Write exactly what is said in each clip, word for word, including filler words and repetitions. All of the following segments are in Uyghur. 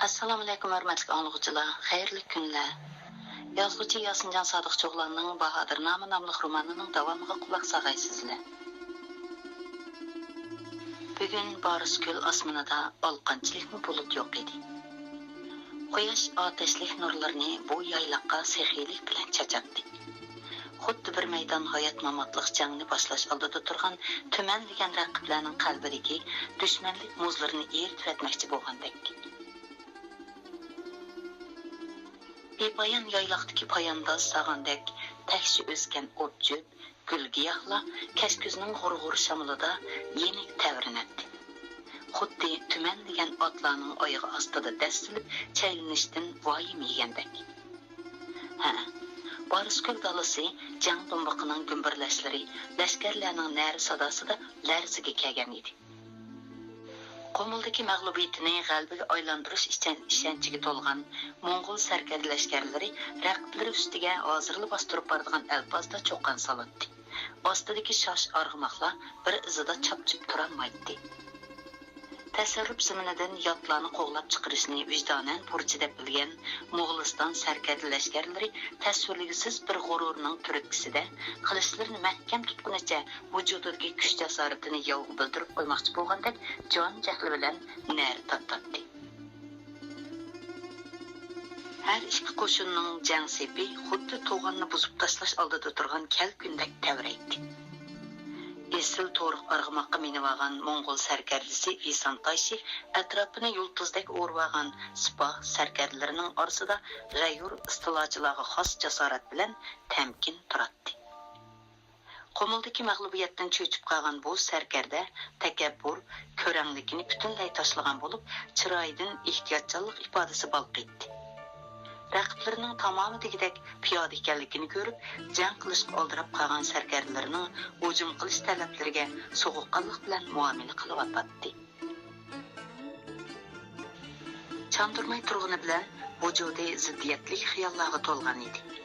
ئەسسالامۇئەلەيكۇم، ھۆرمەتلىك ئاڭلىغۇچىلار، خەيرلىك كۈنلەر. يازغۇچى ياسىنجان سادىقچىئوغلاننىڭ باھادىرنامە ناملىق رومانىنىڭ داۋامىغا قۇلاق ساغايسىزلەر. بۈگۈن بارسكۆل ئاسمىنىدا ئالقانچىلىكمۇ بۇلۇت يوق ئىدى. قۇياش ئاتەشلىك نۇرلىرىنى بۇ يايلاققا سېخىيلىك بىلەن چاچاتتى. خۇددى بىر مەيدان ھايات-ماماتلىق جەڭنى باشلاش ئالدىدا تۇرغان تۈمەنلىگەن رەقىبلەرنىڭ قەلبىدىكى دۈشمەنلىك مۇزلىرىنى ئېرىتىۋەتمەكچى بولغاندەك. بىپايان يايلاقتىكى پايانداز ساغاندەك تەكشى ئۆسكەن ئوت-چۆپ، گۈل-گىياھلار كەچكۈزنىڭ غۇر-غۇر شامىلىدا يېنىك تەۋرىنەتتى. خۇددى تۈمەنلىگەن ئاتلارنىڭ ئايىغى ئاستىدا دەسسىلىپ چەيلىنىشتىن ۋايىم يېگەندەك. ھە، بارسكۆل دالىسى جەڭ دۇمبىقىنىڭ گۈمبۈرلەشلىرى، لەشكەرلەرنىڭ نەرە ساداسىدا لەرزىگە كەلگەن ئىدى. قۇمۇلدىكى مەغلۇبىيىتىنى غەلىبىگە ئايلاندۇرۇش ئىچەن-، ئىشەنچىگە تولغان موڭغۇل سەركەردە لەشكەرلىرى رەقىبلىرى ئۈستىگە ھازىرلا باستۇرۇپ بارىدىغان ئەلپازدا چۇقان سالاتتى. ئاستىدىكى شاش ئارغىماقلار بىر ئىزىدا چاپچىپ تۇرالمايتتى. تەسەررۇپ زېمىنىدىن ياتلارنى قوغلاپ چىقىرىشنى ۋىجدانەن بۇرچى دەپ بىلگەن موغۇلىستان سەركەردە لەشكەرلىرى تەسۋىرلىگۈسىز بىر غۇرۇرنىڭ تۈرتكىسىدە، قىلىچلىرىنى مەھكەم تۇتقىنىچە ۋۇجۇدىدىكى كۈچ-جاسارىتىنى ياۋغا بىلدۈرۈپ قويماقچى بولغاندەك جان-جەھلى بىلەن نەرە تارتاتتى. ھەر ئىككى قوشۇننىڭ جەڭ سېپى خۇددى توغاننى بۇزۇپ تاشلاش ئالدىدا تۇرغان كەلكۈندەك تەۋرەيتتى. ئېسىل تورۇق ئارغىماققا مىنىۋالغان موڭغۇل سەركەردىسى ۋېيسان تايشى ئەتراپىنى يۇلتۇزدەك ئورىۋالغان سىپاھ سەركەردىلىرىنىڭ ئارىسىدا غەيۇر ئىستىلاچىلارغا خاس جاسارەت بىلەن تەمكىن تۇراتتى. قۇمۇلدىكى مەغلۇبىيەتتىن چۆچۈپ قالغان بۇ سەركەردە تەكەببۇر، كۆرەڭلىكىنى پۈتۈنلەي تاشلىغان بولۇپ، چىرايىدىن ئېھتىياتچانلىق ئىپادىسى بالقىيتتى. رەقىبلىرىنىڭ تامامى دېگۈدەك پىيادە ئىكەنلىكىنى كۆرۈپ، جەڭ قىلىشقا ئالدىراپ قالغان سەركەردىلىرىنىڭ ھۇجۇم قىلىش تەلەپلىرىگە سوغۇققانلىق بىلەن مۇئامىلە قىلىۋاتاتتى. چاندۇرماي تۇرغىنى بىلەن ۋۇجۇدى زىددىيەتلىك خىياللارغا تولغان ئىدى.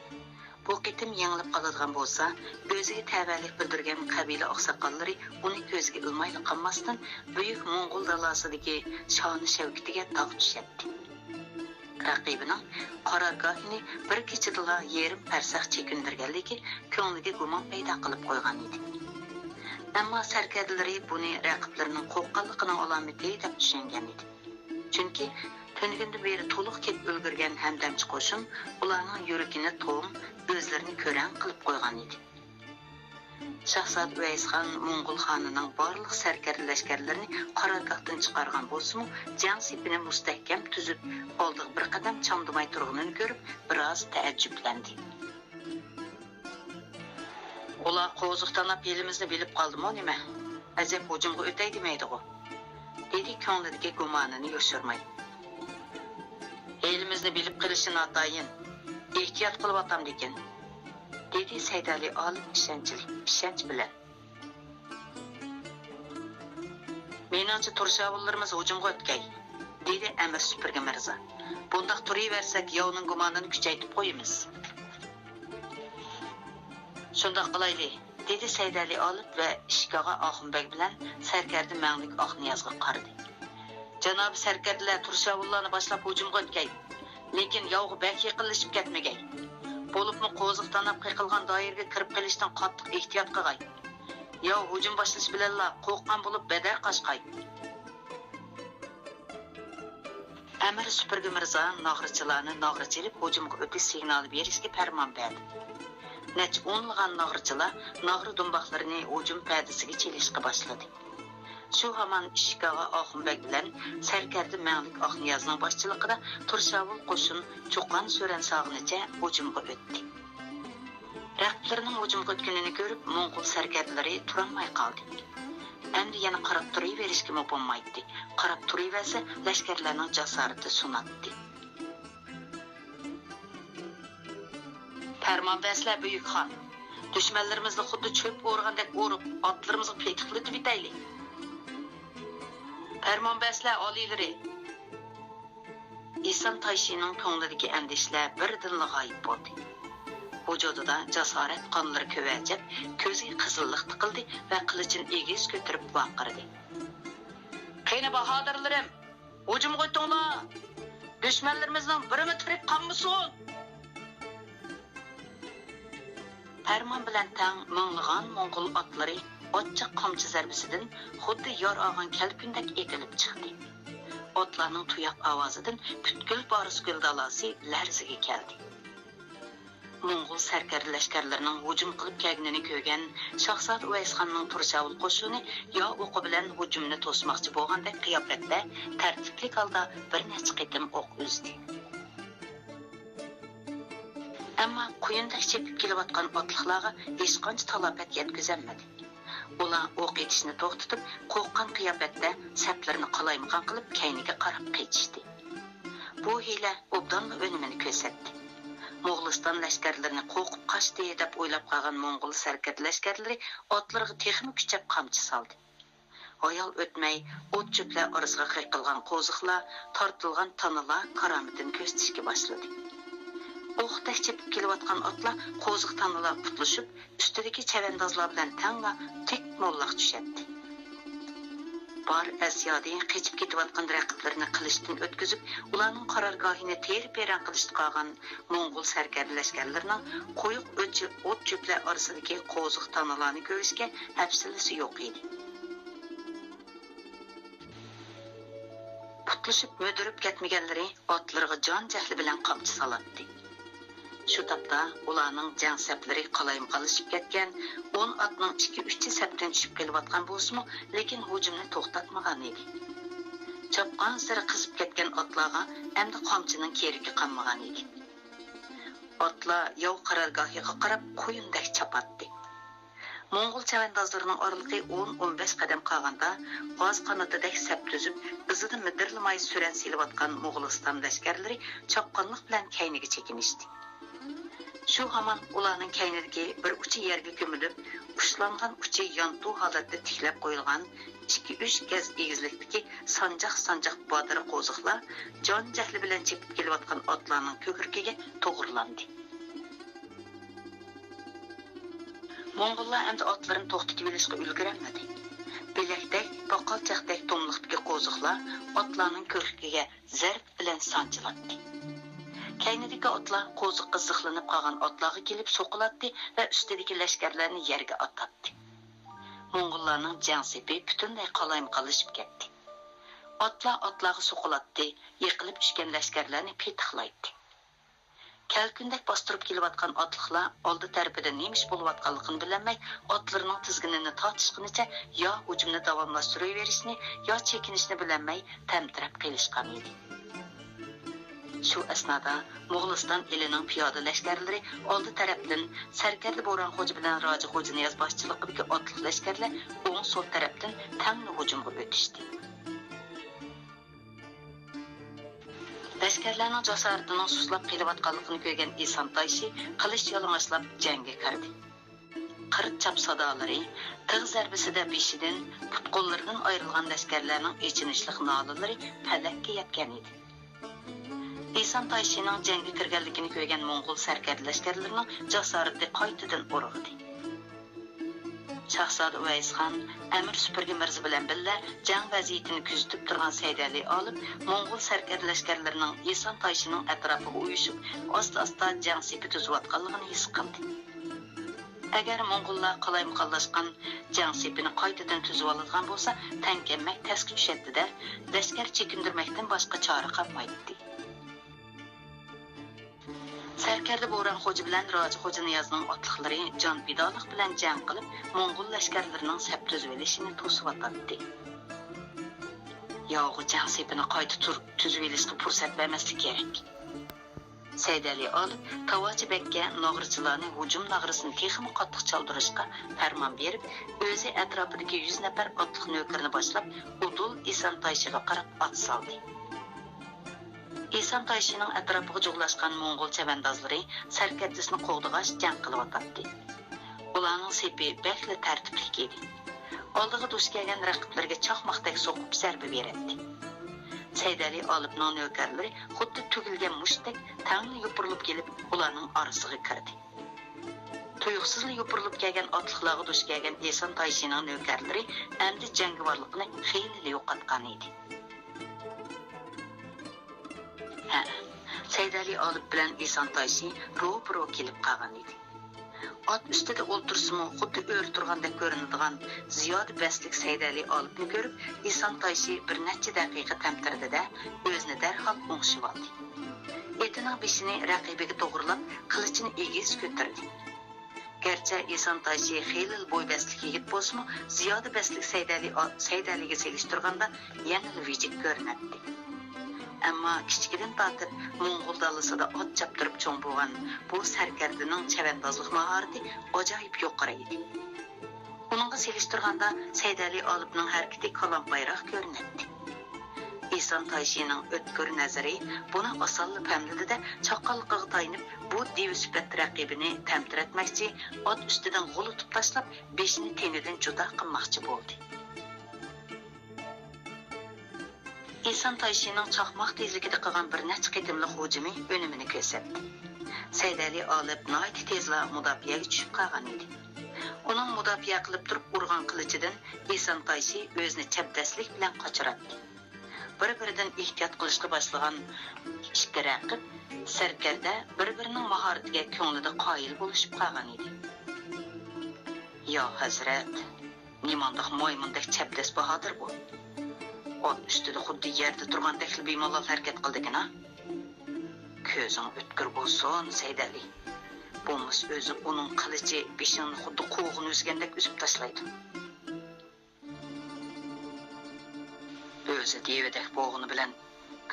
بۇ قېتىم يېڭىلىپ قالىدىغان بولسا، ئۆزىگە تەۋەلىك بىلدۈرگەن قەبىلە ئاقساقاللىرى ئۇنى كۆزگە ئىلمايلا قالماستىن، بۈيۈك موڭغۇل دالاسىدىكى شانى-شەۋكىتىگە داغ چۈشەتتى. رەقىبىنىڭ قارارگاھىنى بىر كېچىدىلا يېرىم پەرسەخ چېكىندۈرگەنلىكى كۆڭلىگە گۇمان پەيدا قىلىپ قويغان ئىدى. ئەمما سەركەردىلىرى بۇنى رەقىبلىرىنىڭ قورققانلىقىنىڭ ئالامىتى دەپ چۈشەنگەن ئىدى. چۈنكى تۈنۈگۈندىن بېرى تولۇق كېلىپ ئۈلگۈرگەن ھەمدەمچى قوشۇن ئۇلارنىڭ يۈرىكىنى توڭ، ئۆزلىرىنى كۆرەڭ قىلىپ قويغان ئىدى. شاھزادە ئۇۋەيسخان موڭغۇل خانىنىڭ بارلىق سەركەردە لەشكەرلىرىنى قارارگاھتىن چىقارغان بولسىمۇ، جەڭ سېپىنى مۇستەھكەم تۈزۈپ، ئالدىغا بىر قەدەم چامدىماي تۇرغىنىنى كۆرۈپ، بىراز تەئەججۈپلەندى. ئۇلار قوزۇق تاناپ ھېلىمىزنى بىلىپ قالدىمۇ نېمە؟ ئەجەب ھۇجۇمغا ئۆتەي دېمەيدىغۇ؟ دېدى كۆڭلىدىكى گۇمانىنى يوشۇرماي. ھېلىمىزنى بىلىپ قېلىشى ناتايىن، ئېھتىيات قىلىۋاتامدىكىن، دېدى سەيدەلى ئالىم ئىشەنچلىك، ئىشەنچ بىلەن. مېنىڭچە تۇرشاۋۇللىرىمىز ھۇجۇمغا ئۆتكەي، دېدى ئەمىر سۈپۈرگە مىرزا. بۇنداق تۇرۇۋەرسەك ياۋنىڭ گۇمانىنى كۈچەيتىپ قويىمىز. شۇنداق قىلايلى، دېدى سەيدەلى ئالىپ ۋە ئىشىكاغا ئاخۇن بەگ بىلەن سەركەردە مەڭلىك ئاقنىيازغا قارىدى. جانابىي سەركەردىلەر تۇرشاۋۇللارنى باشلاپ ھۇجۇمغا ئۆتكەي. لېكىن ياۋغا بەك يېقىنلىشىپ كەتمىگەي. بولۇپمۇ قوزۇق تاناپ قېقىلغان دائىرىگە كىرىپ قېلىشتىن قاتتىق ئېھتىيات قىلغاي. ياۋ ھۇجۇم باشلىشى بىلەنلا قورققان بولۇپ بەدەر قاچقاي. ئەمىر سۈپۈرگە مىرزا ناغرىچىلارنى ناغرا چېلىپ ھۇجۇمغا ئۆتۈش سىگنالى بېرىشكە پەرمان بەردى. نەچچە ئونلىغان ناغرىچىلار ناغرا دۇمباقلىرىنى ھۇجۇم پەدىسىگە چېلىشقا باشلىدى. شۇ ھامان ئىشىكاغا ئاخۇن بەگ بىلەن سەركەردە مەڭلىك ئاقنىيازنىڭ باشچىلىقىدا تۇرشاۋۇل قوشۇن چۇقان-سۆرەن سالغىنىچە ھۇجۇمغا ئۆتتى. رەقىبلىرىنىڭ ھۇجۇمغا ئۆتكىنىنى كۆرۈپ، موڭغۇل سەركەردىلىرى تۇرالماي قالدى. ئەمدى يەنە قاراپ تۇرۇۋېرىشكىمۇ بولمايتتى. قاراپ تۇرۇۋەرسە، لەشكەرلەرنىڭ جاسارىتى سۇناتتى. پەرمان بەرسىلە، بۈيۈك خان! دۈشمەنلىرىمىزنى خۇددى چۆپ ئورىغاندەك ئورۇپ، ئاتلىرىمىزغا پېتىقلىتىۋېتەيلى! پەرمان بەرسىلە، ئالىيلىرى! ئىسان تايشىنىڭ كۆڭلىدىكى ئەندىشىلەر بىردىنلا غايىب بولدى. ۋۇجۇدىدا جاسارەت قانلىرى كۆۋەجەپ، كۆزىگە قىزىللىق تىقىلدى ۋە قىلىچىنى ئېگىز كۆتۈرۈپ ۋارقىرىدى. قېنى، باھادىرلىرىم، ھۇجۇمغا ئۆتۈڭلار! دۈشمەنلىرىمىزنىڭ بىرىمۇ تىرىك قالمىسۇن! پەرمان بىلەن تەڭ مىڭلىغان موڭغۇل ئاتلىرى ئاچچىق قامچا زەربىسىدىن خۇددى يار ئالغان كەلكۈندەك ئېتىلىپ چىقتى. ئاتلارنىڭ تۇياق ئاۋازىدىن پۈتكۈل بارسكۆل دالاسى لەرزىگە كەلدى. موڭغۇل سەركەردە لەشكەرلىرىنىڭ ھۇجۇم قىلىپ كەلگىنىنى كۆرگەن شاھزادە ئۇۋەيسخاننىڭ تۇرشاۋۇل قوشۇنى يا ئوقى بىلەن ھۇجۇمنى توسماقچى بولغاندەك قىياپەتتە تەرتىپلىك ھالدا بىر نەچچە قېتىم ئوق ئۈزدى. ئەمما قۇيۇندەك چېپىپ كېلىۋاتقان ئاتلىقلارغا ھېچقانچە تالاپەت يەتكۈزەلمىدى. ئۇلار ئوق ئېتىشنى توختىتىپ، قورققان قىياپەتتە سەپلىرىنى قالايمىقان قىلىپ، كەينىگە قاراپ قېچىشتى. بۇ ھىيلە ئوبدانلا ئۈنۈمىنى كۆرسەتتى. موغۇلىستان لەشكەرلىرىنى قورقۇپ قاچتى دەپ ئويلاپ قالغان موڭغۇل سەركەردە لەشكەرلىرى ئاتلىرىغا تېخىمۇ كۈچەپ قامچا سالدى. ھايال ئۆتمەي، ئوت-چۆپلەر ئارىسىغا قېقىلغان قوزۇقلار، تارتىلغان تانىلار كارامىتىنى كۆرسىتىشكە باشلىدى. ئوقتەك چېپىپ كېلىۋاتقان ئاتلار قوزۇق تانىلار پۇتلىشىپ، ئۈستىدىكى چەۋەندازلار بىلەن تەڭلا تىك موللاق چۈشەتتى. بار ئەس-يادى قېچىپ كېتىۋاتقان رەقىبلىرىنى قىلىچتىن ئۆتكۈزۈپ، ئۇلارنىڭ قارارگاھىنى تېرە-پېرەڭ قىلىشتا قالغان موڭغۇل سەركەردە لەشكەرلىرىنىڭ قويۇق ئۆچ-، ئوت-چۆپلەر ئارىسىدىكى قوزۇق تانىلارنى كۆرۈشكە ھەپسىلىسى يوق ئىدى. پۇتلىشىپ مۈدۈرۈپ كەتمىگەنلىرى ئاتلىرىغا جان-جەھلى بىلەن قامچا سالاتتى. شۇ تاپتا ئۇلارنىڭ جەڭ سەپلىرى قالايمىقانلىشىپ كەتكەن، ئون ئاتنىڭ ئىككى-ئۈچى سەپتىن چۈشۈپ قېلىۋاتقان بولسىمۇ، لېكىن ھۇجۇمنى توختاتمىغان ئىدى. چاپقانسېرى قىزىپ كەتكەن ئاتلارغا ئەمدى قامچىنىڭ كېرىكى قالمىغان ئىدى. ئاتلار ياۋ قارارگاھىغا قاراپ قۇيۇندەك چاپاتتى. موڭغۇل چەۋەندازلىرىنىڭ ئارىلىقى ئون، ئون بەش قەدەم قالغاندا، غاز قانىتىدەك سەپ تۈزۈپ، ئىزىدا مىدىرلىماي سۈرەن سېلىۋاتقان موغۇلىستان لەشكەرلىرى چاققانلىق بىلەن كەينىگە چېكىنىشتى. شۇ ھامان ئۇلارنىڭ كەينىدىكى بىر ئۇچى يەرگە كۆمۈلۈپ، ئۇچلانغان ئۇچى يانتۇ ھالەتتە تىكلەپ قويۇلغان ئىككى-ئۈچ گەز ئېگىزلىكتىكى سانجاق-سانجاق بادىرا قوزۇقلار جان-جەھلى بىلەن چېپىپ كېلىۋاتقان ئاتلارنىڭ كۆكرىكىگە توغرىلاندى. موڭغۇللار ئەمدى ئاتلىرىنى توختىتىۋېلىشقا ئۈلگۈرەلمىدى. بىلەكتەك، پاقالچاقتەك توملۇقتىكى قوزۇقلار ئاتلارنىڭ كۆكرىكىگە زەرب بىلەن سانچىلاتتى. كەينىدىكى ئاتلار قوزۇققا زىخلىنىپ قالغان ئاتلارغا كېلىپ سوقۇلاتتى ۋە ئۈستىدىكى لەشكەرلەرنى يەرگە ئاتاتتى. موڭغۇللارنىڭ جەڭ سېپى پۈتۈنلەي قالايمىقانلىشىپ كەتتى. ئاتلار ئاتلارغا سوقۇلاتتى، يىقىلىپ چۈشكەن لەشكەرلەرنى پېتىقلايتتى. كەلكۈندەك باستۇرۇپ كېلىۋاتقان ئاتلىقلار ئالدى تەرىپىدە نېمە ئىش بولۇۋاتقانلىقىنى بىلەلمەي، ئاتلىرىنىڭ تىزگىنىنى تارتىشقىنىچە يا ھۇجۇمنى داۋاملاشتۇرۇۋېرىشنى، يا چېكىنىشنى بىلەلمەي تەمتىرەپ قېلىشقان ئىدى. شۇ ئەسنادا موغۇلىستان ئېلىنىڭ پىيادە لەشكەرلىرى ئالدى تەرەپتىن، سەركەردە بوران خوجا بىلەن راجا خوجانىياز باشچىلىقىدىكى ئاتلىق لەشكەرلەر ئوڭ سول تەرەپتىن تەڭلا ھۇجۇمغا ئۆتۈشتى. لەشكەرلەرنىڭ جاسارىتىنىڭ سۇسلاپ قېلىۋاتقانلىقىنى كۆرگەن ئىسان تايشى قىلىچ يالىڭاچلاپ جەڭگە كىردى. قىرت چاپ سادالىرى، تىغ زەربىسىدە بېشىدىن، پۇت-قوللىرىدىن ئايرىلغان لەشكەرلەرنىڭ ئېچىنىشلىق نالىلىرى پەلەككە يەتكەن ئىدى. ئىسان تايشىنىڭ جەڭگە كىرگەنلىكىنى كۆرگەن موڭغۇل سەركەردە لەشكەرلىرىنىڭ جاسارىتى قايتىدىن ئۇرغۇدى. شاھزادە ئۇۋەيسخان، ئەمىر سۈپۈرگە مىرزا بىلەن بىللە جەڭ ۋەزىيىتىنى كۆزىتىپ تۇرغان سەيدەلى ئالىپ موڭغۇل سەركەردە لەشكەرلىرىنىڭ ئىسان تايشىنىڭ ئەتراپىغا ئۇيۇشۇپ، ئاستا-ئاستا جەڭ سېپى تۈزۈۋاتقانلىقىنى ھېس قىلدى. ئەگەر موڭغۇللار قالايمىقانلاشقان جەڭ سېپىنى قايتىدىن تۈزۈۋالىدىغان بولسا، تەڭ كەممەك تەسكە چۈشەتتى-دە، لەشكەر چېكىندۈرمەكتىن باشقا چارە قالمايتتى. سەركەردە بوران خوجا بىلەن راجا خوجانىيازنىڭ ئاتلىقلىرى جان پىدالىق بىلەن جەڭ قىلىپ، موڭغۇل لەشكەرلىرىنىڭ سەپ تۈزۈۋېلىشىنى توسۇۋاتاتتى. ياۋغا جەڭ سېپىنى قايتا تۇر-، تۈزۈۋېلىشقا پۇرسەت بەرمەسلىك كېرەك. سەيدەلى ئالىپ تاۋاچى بەگكە ناغرىچىلارنى ھۇجۇم ناغرىسىنى تېخىمۇ قاتتىق چالدۇرۇشقا پەرمان بېرىپ، ئۆزى ئەتراپىدىكى يۈز نەپەر ئاتلىق نۆكىرىنى باشلاپ، ئۇدۇل ئىسان تايشىغا قاراپ ئات سالدى. ئىسان تايشىنىڭ ئەتراپىغا جۇغلاشقان موڭغۇل چەۋەندازلىرى سەركەردىسىنى قوغدىغاچ جەڭ قىلىۋاتاتتى. ئۇلارنىڭ سېپى بەكلا تەرتىپلىك ئىدى. ئالدىغا دۇچ كەلگەن رەقىبلىرىگە چاقماقتەك سوقۇپ زەربە بېرەتتى. سەيدەلى ئالىپنىڭ نۆكەرلىرى خۇددى تۈگۈلگەن مۇشتتەك تەڭلا يوپۇرۇلۇپ كېلىپ، ئۇلارنىڭ ئارىسىغا كىردى. تۇيۇقسىزلا يوپۇرۇلۇپ كەلگەن ئاتلىقلارغا دۇچ كەلگەن ئېسان تايشىنىڭ نۆكەرلىرى ئەمدى جەڭگىۋارلىقىنى خېلىلا يوقاتقانىدى. سەيدەلى ئالىپ بىلەن ئىسان تايشى روپىرو كېلىپ قالغان ئىدى. ئات ئۈستىدە ئولتۇرسىمۇ، خۇددى ئۆرە تۇرغاندەك كۆرۈنىدىغان زىيادە بەستلىك سەيدەلى ئالىپنى كۆرۈپ، ئىسان تايشى بىر نەچچە دەقىقە تەمتىرىدى-دە، ئۆزىنى دەرھال ئوڭشىۋالدى. ئېتىنىڭ بېشىنى رەقىبىگە توغرىلاپ، قىلىچىنى ئېگىز كۆتۈردى. گەرچە ئىسان تايشى خېلىلا بوي بەستلىك يىگىت بولسىمۇ، زىيادە بەستلىك سەيدەلى، سەيدەلىگە سېلىشتۇرغاندا يەنىلا ۋىجىك كۆرۈنەتتى. ئەمما كىچىكىدىن تارتىپ موڭغۇل دالىسىدا ئات چاپتۇرۇپ چوڭ بولغان بۇ سەركەردىنىڭ چەۋەندازلىق ماھارىتى ئاجايىپ يۇقىرى ئىدى. ئۇنىڭغا سېلىشتۇرغاندا سەيدەلى ئالىپنىڭ ھەرىكىتى كالامپايراق كۆرۈنەتتى. ئىسان تايشىنىڭ ئۆتكۈر نەزىرى بۇنى ئاسانلا پەملىدى-دە، چاققانلىقىغا تايىنىپ، بۇ دىۋى سۈپەت رەقىبىنى تەمتىرەتمەكچى، ئات ئۈستىدىن غۇلىتىپ تاشلاپ، بېشىنى تېنىدىن جۇدا قىلماقچى بولدى. ئىسان تايشىنىڭ چاقماق تېزلىكىدە قىلغان بىر نەچچە قېتىملىق ھۇجۇمى ئۈنۈمىنى كۆرسەتتى. سەيدەلى ئالىپ ناھايىتى تېزلا مۇداپىئەگە چۈشۈپ قالغان ئىدى. ئۇنىڭ مۇداپىئە قىلىپ تۇرۇپ ئۇرغان قىلىچىدىن ئىسان تايشى ئۆزىنى چەبدەسلىك بىلەن قاچۇراتتى. بىر-بىرىدىن ئېھتىيات قىلىشقا باشلىغان ئىككى رەقىب سەركەردە بىر-بىرىنىڭ ماھارىتىگە كۆڭلىدە قايىل بولۇشۇپ قالغان ئىدى. يا ھەزرەت، نېمانداق مايمۇندەك چەبدەس باھادىر بۇ! ئات ئۈستىدە خۇددى يەردە تۇرغاندەكلا بىمالال ھەرىكەت قىلىدىكەن-ھە! كۆزۈڭ ئۆتكۈر بولسۇن، سەيدەلى! بولمىسا ئۆزى ئۇنىڭ قىلىچى بېشىڭنى خۇددى قوغۇن ئۈزگەندەك ئۈزۈپ تاشلايدۇ. ئۆزى دېۋىدەك بولغىنى بىلەن،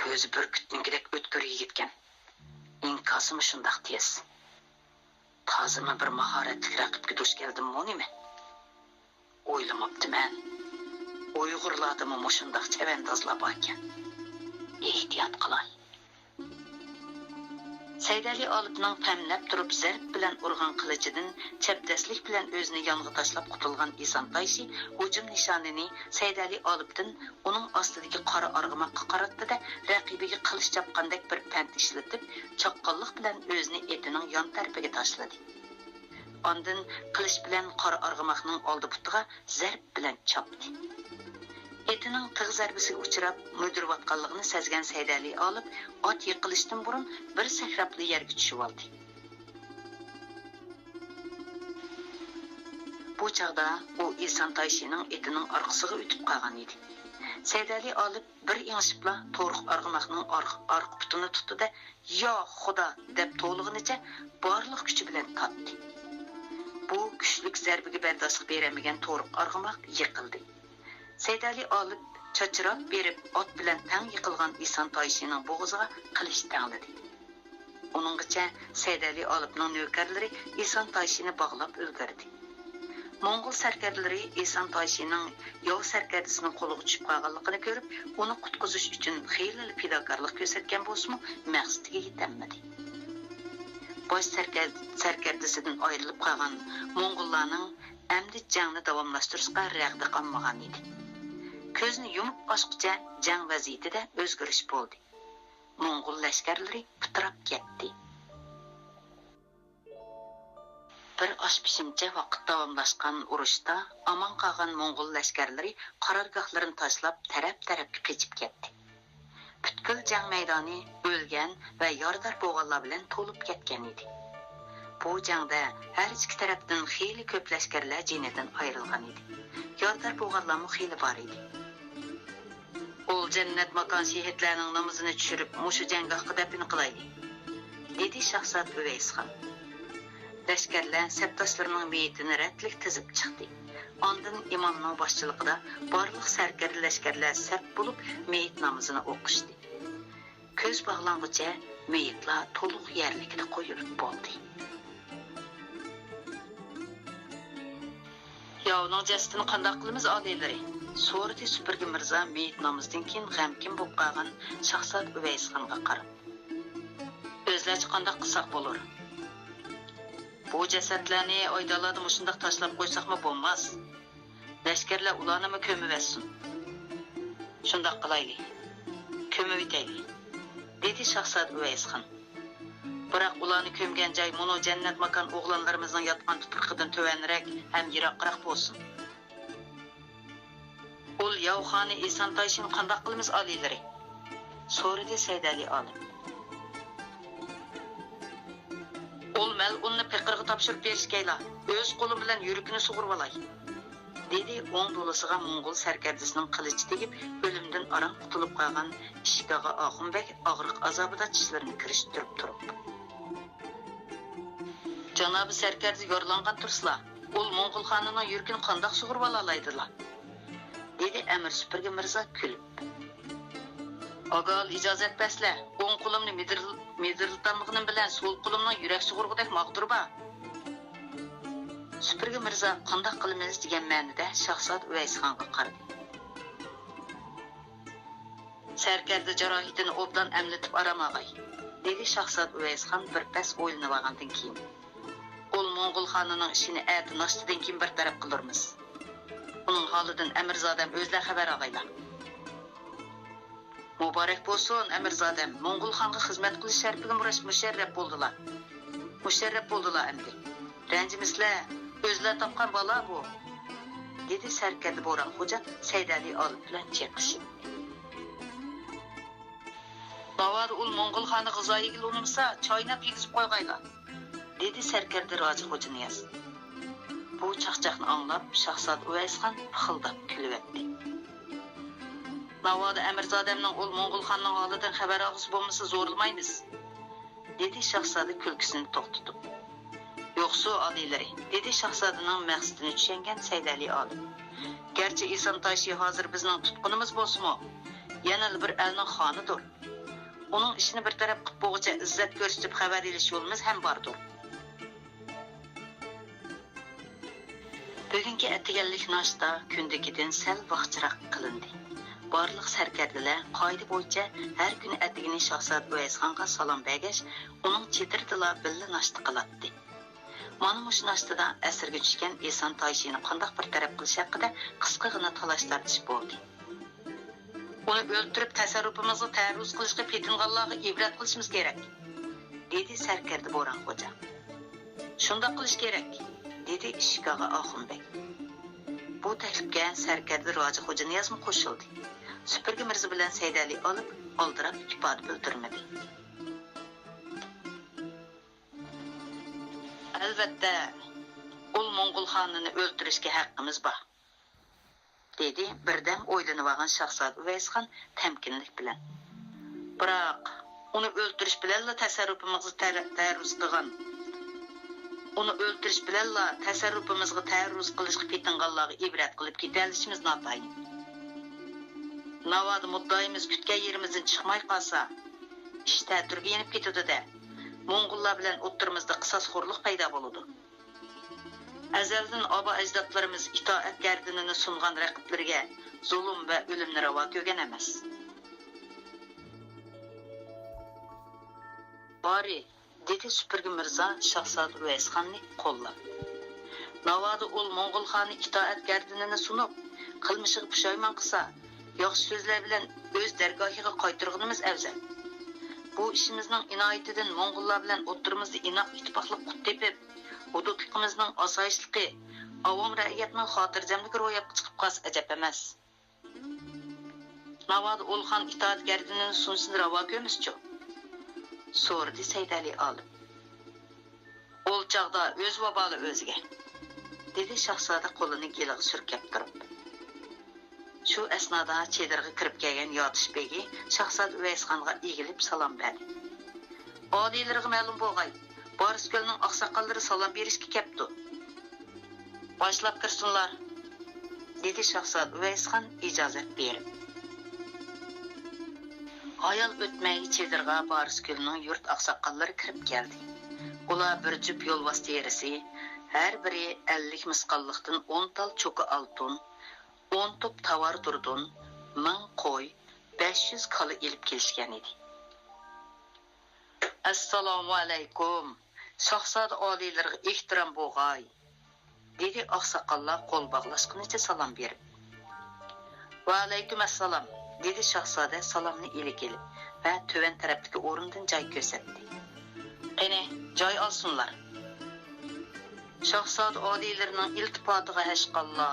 كۆزى بۈركۈتنىڭكىدەك ئۆتكۈر يىگىتكەن. ئىنكاسىمۇ شۇنداق تېز. تازىمۇ بىر ماھارەتلىك رەقىبكە دۇچ كەلدىممۇ نېمە؟ ئويلىماپتىمەن. ئۇيغۇرلاردىمۇ مۇشۇنداق چەۋەندازلار باركەن. ئېھتىيات قىلاي. سەيدەلى ئالىپنىڭ پەملەپ تۇرۇپ زەرب بىلەن ئۇرغان قىلىچىدىن چەبدەسلىك بىلەن ئۆزىنى يانغا تاشلاپ قۇتۇلغان ئىسان تايشى ھۇجۇم نىشانىنى سەيدەلى ئالىپتىن ئۇنىڭ ئاستىدىكى قارا ئارغىماققا قاراتتى-دە، رەقىبىگە قىلىچ چاپقاندەك بىر پەنت ئىشلىتىپ، چاققانلىق بىلەن ئۆزىنى ئېتىنىڭ يان تەرىپىگە تاشلىدى. ئاندىن قىلىچ بىلەن قارا ئارغىماقنىڭ ئالدى پۇتىغا زەرب بىلەن چاپتى. ئېتىنىڭ تىغ زەربىسىگە ئۇچراپ، مۈدۈرۈۋاتقانلىقىنى سەزگەن سەيدەلى ئالىپ، ئات يىقىلىشتىن بۇرۇن بىر سەكرەپلا يەرگە چۈشۈۋالدى. بۇ چاغدا ئۇ ئىسان تايشىنىڭ ئېتىنىڭ ئارقىسىغا ئۆتۈپ قالغان ئىدى. سەيدەلى ئالىپ بىر ئېڭىشىپلا تورۇق ئارغىماقنىڭ ئارقا، ئارقا پۇتىنى تۇتتى-دە، يا خۇدا! دەپ توۋلىغىنىچە بارلىق كۈچى بىلەن تارتتى. بۇ كۈچلۈك زەربىگە بەرداشلىق بېرەلمىگەن تورۇق ئارغىماق يىقىلدى. سەيدەلى ئالىپ چاچراپ بېرىپ، ئات بىلەن تەڭ يىقىلغان ئىسان تايشىنىڭ بوغۇزىغا قىلىچ تەڭلىدى. ئۇنىڭغىچە سەيدەلى ئالىپنىڭ نۆكەرلىرى ئىسان تايشىنى باغلاپ ئۈلگۈردى. موڭغۇل سەركەردىلىرى ئىسان تايشىنىڭ ياۋ سەركەردىسىنىڭ قولىغا چۈشۈپ قالغانلىقىنى كۆرۈپ، ئۇنى قۇتقۇزۇش ئۈچۈن خېلىلا پىداكارلىق كۆرسەتكەن بولسىمۇ، مەقسىتىگە يېتەلمىدى. باش سەركەر-، سەركەردىسىدىن ئايرىلىپ قالغان موڭغۇللارنىڭ ئەمدى جەڭنى داۋاملاشتۇرۇشقا رەغدە قالمىغان ئىدى. كۆزنى يۇمۇپ ئاچقۇچە جەڭ ۋەزىيىتىدە ئۆزگىرىش بولدى. موڭغۇل لەشكەرلىرى پۇتراپ كەتتى. بىر ئاش پىشىمچە ۋاقىت داۋاملاشقان ئۇرۇشتا ئامان قالغان موڭغۇل لەشكەرلىرى قارارگاھلىرىنى تاشلاپ، تەرەپ-تەرەپكە قېچىپ كەتتى. پۈتكۈل جەڭ مەيدانى ئۆلگەن ۋە يارىدار بولغانلار بىلەن تولۇپ كەتكەن ئىدى. بۇ جەڭدە ھەر ئىككى تەرەپتىن خېلى كۆپ لەشكەرلەر جېنىدىن ئايرىلغان ئىدى. يارىدار بولغانلارمۇ خېلى بار ئىدى. ئۇل جەننەت ماكان شېھىتلەرنىڭ نامىزىنى چۈشۈرۈپ، مۇشۇ جەڭگاھقا دەپنە قىلايلى، دېدى شاھزادە ئۇۋەيسخان. لەشكەرلەر سەپداشلىرىنىڭ مېيىتىنى رەتلىك تىزىپ چىقتى. ئاندىن ئىمامنىڭ باشچىلىقىدا بارلىق سەركەردە لەشكەرلەر سەپ بولۇپ، مېيىت نامىزىنى ئوقۇشتى. كۆز باغلانغۇچە مېيىتلار تولۇق يەرلىكىدە قويۇلۇپ بولدى. ياۋنىڭ جەسىتىنى قانداق قىلىمىز، ئالىيلىرى؟ سورىدى سۈپۈرگە مىرزا مېيىت نامىزىدىن كېيىن غەمكىن بولۇپ قالغان شاھزادە ئۇۋەيسخانغا قاراپ. ئۆزلەرچە قانداق قىلساق بولۇر؟ بۇ جەسەتلەرنى ئايدانلاردا مۇشۇنداق تاشلاپ قويساقمۇ بولماس. لەشكەرلەر ئۇلارنىمۇ كۆمۈۋەتسۇن. شۇنداق قىلايلى. كۆمۈۋېتەيلى، دېدى شاھزادە ئۇۋەيسخان. بىراق ئۇلارنى كۆمگەن جاي مۇنۇ جەننەت ماكان ئوغلانلىرىمىزنىڭ ياتقان تۇپرىقىدىن تۆۋەنرەك ھەم يىراقراق بولسۇن. ئۇل ياۋ خانى ئىسان تايشىنى قانداق قىلىمىز، ئالىيلىرى؟ سورىدى سەيدەلى ئالىپ. ئۇل مەلئۇننى پېقىرغا تاپشۇرۇپ بېرىشكەيلا، ئۆز قولۇم بىلەن يۈرىكىنى سۇغۇرۇۋالاي، دېدى ئوڭ دولىسىغا موڭغۇل سەركەردىسىنىڭ قىلىچى تېگىپ، ئۆلۈمدىن ئاران قۇتۇلۇپ قالغان ئىشىكاغا ئاخۇن بەگ ئاغرىق ئازابىدا چىشلىرىنى كىرىشتۈرۈپ تۇرۇپ. جانابىي سەركەردە يارىلانغان تۇرسىلا، ئۇل موڭغۇل خانىنىڭ يۈرىكىنى قانداق سۇغۇرۇۋالالايدىلا؟ دېدى ئەمىر سۈپۈرگە مىرزا كۈلۈپ. ئاگال ئىجازەت بەرسىلە، ئوڭ قولۇمنى مىدىرل-، مىدىرلىتالمىغىنىم بىلەن سول قولۇمنىڭ يۈرەك سۇغۇرغۇدەك ماغدۇرى بار. سۈپۈرگە مىرزا قانداق قىلىمىز دېگەن مەنىدە شاھزادە ئۇۋەيسخانغا قارىدى. سەركەردە جاراھىتىنى ئوبدان ئەملىتىپ ئارام ئاغاي، دېدى شاھزادە ئۇۋەيسخان بىر پەس ئويلىنىۋالغاندىن كېيىن. ئۇل موڭغۇل خانىنىڭ ئىشىنى ئەتە ناشتىدىن كېيىن بىر تەرەپ قىلدۇرىمىز. ئۇنىڭ ھالىدىن ئەمىرزادەم ئۆزلەر خەۋەر ئاغايلا. مۇبارەك بولسۇن، ئەمىرزادەم، موڭغۇل خانغا خىزمەت قىلىش شەرىپىگە مۇرەش-، مۇشەررەپ بولدىلا. مۇشەررەپ بولدىلا ئەمدى. رەنجىمىسىلە، ئۆزلەر تاپقان بالا بۇ، دېدى سەركەردە بوران خوجا سەيدەلى ئالىپ بىلەن چېقىشىپ. ناۋادا ئۇل موڭغۇل خانى غىزا يېگىلى ئۇنىمىسا، چايناپ يېگۈزۈپ قويغايلا، دېدى سەركەردە راجى خوجانىياز. بۇ چاقچاقنى ئاڭلاپ، شاھزادە ئۇۋەيسخان پىخىلداپ كۈلۈۋەتتى. ناۋادا ئەمىرزادەمنىڭ ئۇل موڭغۇل خاننىڭ ھالىدىن خەۋەر ئالغۇسى بولمىسا، زورلىمايمىز، دېدى شاھزادە كۈلكىسىنى توختىتىپ. يوقسۇ ئالىيلىرى، دېدى شاھزادىنىڭ مەقسىتىنى چۈشەنگەن سەيدەلى ئالىم. گەرچە ئېسان تايشى ھازىر بىزنىڭ تۇتقۇنىمىز بولسىمۇ، يەنىلا بىر ئەلنىڭ خانىدۇر. ئۇنىڭ ئىشىنى بىر تەرەپ قىلىپ بولغۇچە ئىززەت كۆرسىتىپ خەۋەر ئېلىش يولىمىز ھەم باردۇر. بۈگۈنكى ئەتىگەنلىك ناشتا كۈندىكىدىن سەل ۋاقچىراق قىلىندى. بارلىق سەركەردىلەر قائىدە بويىچە ھەر كۈنى ئەتىگىنى شاھزادە ئۇۋەيسخانغا سالام بەرگەچ، ئۇنىڭ چېدىرىدىلا بىللە ناشتا قىلاتتى. مانا مۇشۇ ناشتىدا ئەسىرگە چۈشكەن ئېسان تايشىنى قانداق بىر تەرەپ قىلىش ھەققىدە قىسقىغىنا تالاش-تارتىش بولدى. ئۇنى ئۆلتۈرۈپ، تەسەررۇپىمىزغا تەرۇز قىلىشقا پېتىنغانلارغا ئىبرەت قىلىشىمىز كېرەك، دېدى سەركەردە بوران خوجا. شۇنداق قىلىش كېرەك، دېدى ئىشىكاغا ئاخۇن بەگ. بۇ تەكلىپكە سەركەردە راجى خوجانىيازمۇ قوشۇلدى. سۈپۈرگە مىرزا بىلەن سەيدەلى ئالىپ ئالدىراپ ئىپادە بىلدۈرمىدى. ئەلۋەتتە، ئۇل موڭغۇل خانىنى ئۆلتۈرۈشكە ھەققىمىز بار، دېدى بىردەم ئويلىنىۋالغان شاھزادە ئۇۋەيسخان تەمكىنلىك بىلەن. بىراق، ئۇنى ئۆلتۈرۈش بىلەنلا تەسەررۇپىمىزغا تەر-، تەرۇز قىلغان، ئۇنى ئۆلتۈرۈش بىلەنلا تەسەررۇپىمىزغا تەرۇز قىلىشقا پېتىنغانلارغا ئىبرەت قىلىپ كېتەلىشىمىز ناتايىن. ناۋادا مۇددىئايىمىز كۈتكەن يېرىمىزدىن چىقماي قالسا، ئىش تەتۈرگە يېنىپ كېتىدۇ-دە. موڭغۇللار بىلەن ئوتتۇرىمىزدا قىساسخورلۇق پەيدا بولىدۇ. ئەزەلدىن ئابا-ئەجدادلىرىمىز ئىتائەت گەردىنىنى سۇنغان رەقىبلىرىگە زۇلۇم ۋە ئۆلۈمنى راۋا كۆرگەن ئەمەس. بارى، دېدى سۈپۈرگە مىرزا شاھزادە ئۇۋەيسخاننى قوللاپ. ناۋادا ئۇل موڭغۇل خانى ئىتائەت گەردىنىنى سۇنۇپ، قىلمىشىغا پۇشايمان قىلسا، ياخشى سۆزلەر بىلەن ئۆز دەرگاھىغا قايتۇرغىنىمىز ئەۋزەل. بۇ ئىشىمىزنىڭ ئىنايىتىدىن موڭغۇللار بىلەن ئوتتۇرىمىزدا ئىناق ئىتتىپاقلىق قۇت تېپىپ، ھۇدۇدلۇقىمىزنىڭ ئاسايىشلىقى، ئاۋام رەئىيەتنىڭ خاتىرجەملىكى روياپقا چىقىپ قالسا ئەجەب ئەمەس. ناۋادا ئۇل خان ئىتائەت گەردىنىنى سۇنۇشنى راۋا كۆرمىسىچۇ؟ سورىدى سەيدەلى ئالىم. ئۇل چاغدا ئۆز ۋابالى ئۆزىگە، دېدى شاھزادە قولىنى گېلىغا سۈركەپ تۇرۇپ. شۇ ئەسنادا چېدىرغا كىرىپ كەلگەن ياتۇش بېگى شاھزادە ئۇۋەيسخانغا ئېگىلىپ سالام بەردى. ئالىيلىرىغا مەلۇم بولغاي، بارس كۆلنىڭ ئاقساقاللىرى سالام بېرىشكە كەپتۇ. باشلاپ كىرسۇنلار، دېدى شاھزادە ئۇۋەيسخان ئىجازەت بېرىپ. ھايال ئۆتمەي چېدىرغا بارس كۆلنىڭ يۇرت ئاقساقاللىرى كىرىپ كەلدى. ئۇلار بىر جۈپ يولۋاس تېرىسى، ھەر بىرى ئەللىك مىسقاللىقتىن ئون تال چوكا ئالتۇن، ئون توپ تاۋار دۇردۇن، مىڭ قوي، بەش يۈز كالا ئېلىپ كېلىشكەن ئىدى. ئەسسالامۇئەلەيكۇم، شاھزادە ئالىيلىرىغا ئېھتىرام بولغاي، دېدى ئاقساقاللار قول باغلاشقىنىچە سالام بېرىپ. ۋەئەلەيكۇم ئەسسالام، دېدى شاھزادە سالامنى ئىلىك ئېلىپ ۋە تۆۋەن تەرەپتىكى ئورۇندىن جاي كۆرسەتتى. قېنى، جاي ئالسۇنلار. شاھزادە ئالىيلىرىنىڭ ئىلتىپاتىغا ھەشقاللا.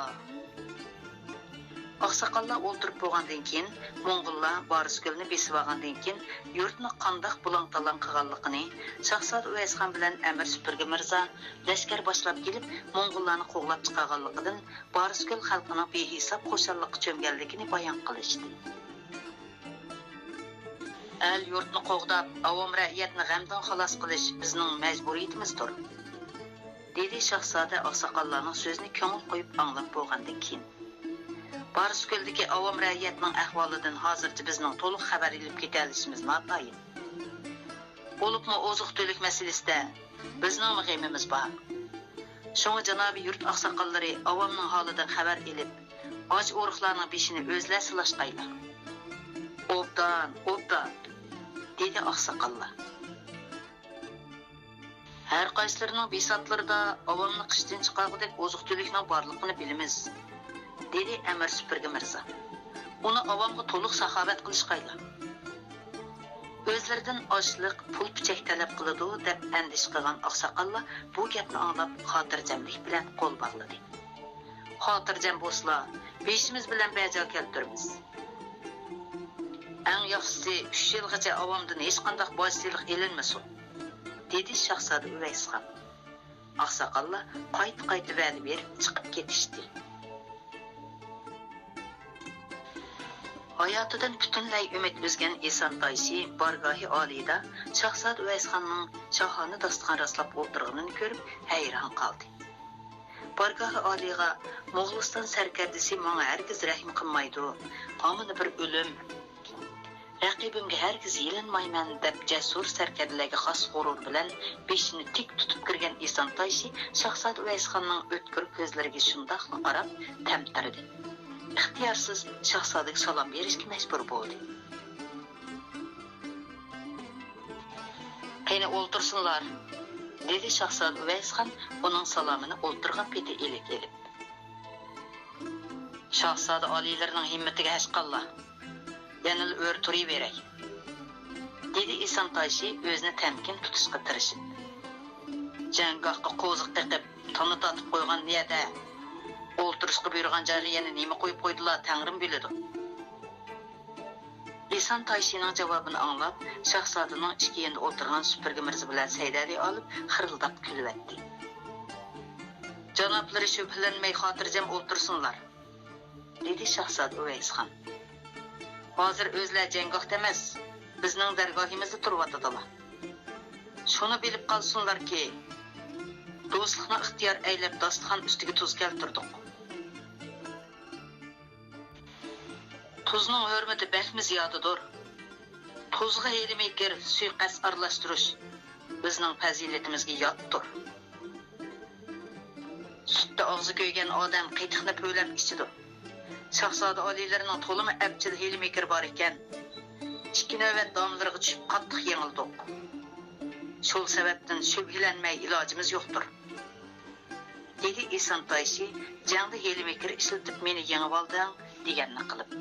ئاقساقاللار ئولتۇرۇپ بولغاندىن كېيىن، موڭغۇللار بارسكۆلنى بېسىۋالغاندىن كېيىن، يۇرتنى قانداق بۇلاڭ-تالاڭ قىلغانلىقىنى، شاھزادە ئۇۋەيسخان بىلەن ئەمىر سۈپۈرگە مىرزا لەشكەر باشلاپ كېلىپ، موڭغۇللارنى قوغلاپ چىقارغانلىقىدىن، بارسكۆل خەلقىنىڭ بىھېساب خۇشاللىققا چۆمگەنلىكىنى بايان قىلىشتى. ئەل-يۇرتنى قوغداپ، ئاۋام-رەئىيەتنى غەمدىن خالاس قىلىش بىزنىڭ مەجبۇرىيىتىمىزدۇر، دېدى شاھزادە ئاقساقاللارنىڭ سۆزىنى كۆڭۈل قويۇپ ئاڭلاپ بولغاندىن كېيىن. بارسكۆلدىكى ئاۋام-رەئىيەتنىڭ ئەھۋالىدىن ھازىرچە بىزنىڭ تولۇق خەۋەر ئېلىپ كېتەلىشىمىز ناتايىن. بولۇپمۇ ئوزۇق-تۈلۈك مەسىلىسىدە بىزنىڭمۇ غېمىمىز بار. شۇڭا جانابىي يۇرت ئاقساقاللىرى ئاۋامنىڭ ھالىدىن خەۋەر ئېلىپ، ئاچ-ئورۇقلارنىڭ بېشىنى ئۆزلەر سىلاشقايلا. ئوبدان، ئوبدان، دېدى ئاقساقاللار. ھەر قايسىلىرىنىڭ بىساتلىرىدا ئاۋامنى قىشتىن چىقارغۇدەك ئوزۇق-تۈلۈكنىڭ بارلىقىنى بىلىمىز، دېدى ئەمىر سۈپۈرگە مىرزا. ئۇنى ئاۋامغا تولۇق ساخاۋەت قىلىشقايلا. ئۆزلىرىدىن ئاشلىق، پۇل-پۈچەك تەلەپ قىلىدۇ، دەپ ئەندىشە قىلغان ئاقساقاللار بۇ گەپنى ئاڭلاپ، خاتىرجەملىك بىلەن قول باغلىدى. خاتىرجەم بولسىلا، بېشىمىز بىلەن بەجا كەلتۈرىمىز. ئەڭ ياخشىسى، ئۈچ يىلغىچە ئاۋامدىن ھېچقانداق باج-سېلىق ئېلىنمىسۇن، دېدى شاھزادە ئۇۋەيسخان. ئاقساقاللار قايتا-قايتا ۋەدە بېرىپ چىقىپ كېتىشتى. ھاياتىدىن پۈتۈنلەي ئۈمىد ئۈزگەن ئىسان تايشى بارگاھى ئالىيدا شاھزادە ئۇۋەيسخاننىڭ شاھانە داستىخان راسلاپ ئولتۇرغىنىنى كۆرۈپ ھەيران قالدى. بارگاھى ئالىيغا، «موغۇلىستان سەركەردىسى ماڭا ھەرگىز رەھىم قىلمايدۇ، ھامان بىر ئۆلۈم، رەقىبىمگە ھەرگىز يېلىنمايمەن» دەپ، جەسۇر سەركەردىلەرگە خاس غۇرۇر بىلەن بېشىنى تىك تۇتۇپ كىرگەن ئىسان تايشى شاھزادە ئۇۋەيسخاننىڭ ئۆتكۈر كۆزلىرىگە شۇنداقلا قاراپ تەمتىرىدى. ئىختىيارسىز شاھزادىگە سالام بېرىشكە مەجبۇر بولدى. «قېنى، ئولتۇرسۇنلار»، دېدى شاھزادە ئۇۋەيسخان ئۇنىڭ سالامىنى ئولتۇرغان پېتى ئىلىك ئېلىپ. «شاھزادە ئالىيلىرىنىڭ ھىممىتىگە ھەشقاللا، يەنىلا ئۆرە تۇرۇۋېرەي»، دېدى ئىسان تايشى ئۆزىنى تەمكىن تۇتۇشقا تىرىشىپ. «جەڭگاھقا قوزۇق قېقىپ، تانا تارتىپ قويغان نىيەتە، ئولتۇرۇشقا بۇيرۇغان جايغا يەنە نېمە قويۇپ قويدىلا، تەڭرىم بىلىدۇ.» ئىسان تايشىنىڭ جاۋابىنى ئاڭلاپ، شاھزادىنىڭ ئىككى يېنىدا ئولتۇرغان سۈپۈرگە مىرزا بىلەن سەيدەلى ئالىپ خىرىلداپ كۈلۈۋەتتى. «جانابلىرى شۈبھىلەنمەي خاتىرجەم ئولتۇرسۇنلار»، دېدى شاھزادە ئۇۋەيسخان. «ھازىر ئۆزلەر جەڭگاھتا ئەمەس، بىزنىڭ دەرگاھىمىزدا تۇرۇۋاتىدىلا. شۇنى بىلىپ قالسۇنلاركى، دوستلۇقنى ئىختىيار ئەيلەپ داستىخان ئۈستىگە تۇز كەلتۈردۇق. تۇزنىڭ ھۆرمىتى بەكمۇ زىيادىدۇر. تۇزغا ھىيلە-مىكىر، سۇيىقەست ئارىلاشتۇرۇش بىزنىڭ پەزىلىتىمىزگە ياتتۇر. سۈتتە ئاغزى كۆيگەن ئادەم قېتىقنى پۈۋلەپ ئىچىدۇ. شاھزادە ئالىيلىرىنىڭ تولىمۇ ئەپچىل ھىيلە-مىكرى بار ئىكەن. ئىككى نۆۋەت داملىرىغا چۈشۈپ قاتتىق يېڭىلدۇق. شۇ سەۋەبتىن شۈبھىلەنمەي ئىلاجىمىز يوقتۇر.» دېدى ئىسان تايشى، «جەڭدە ھىيلە-مىكىر ئىشلىتىپ مېنى يېڭىۋالدىڭ» دېگەننى قىلىپ.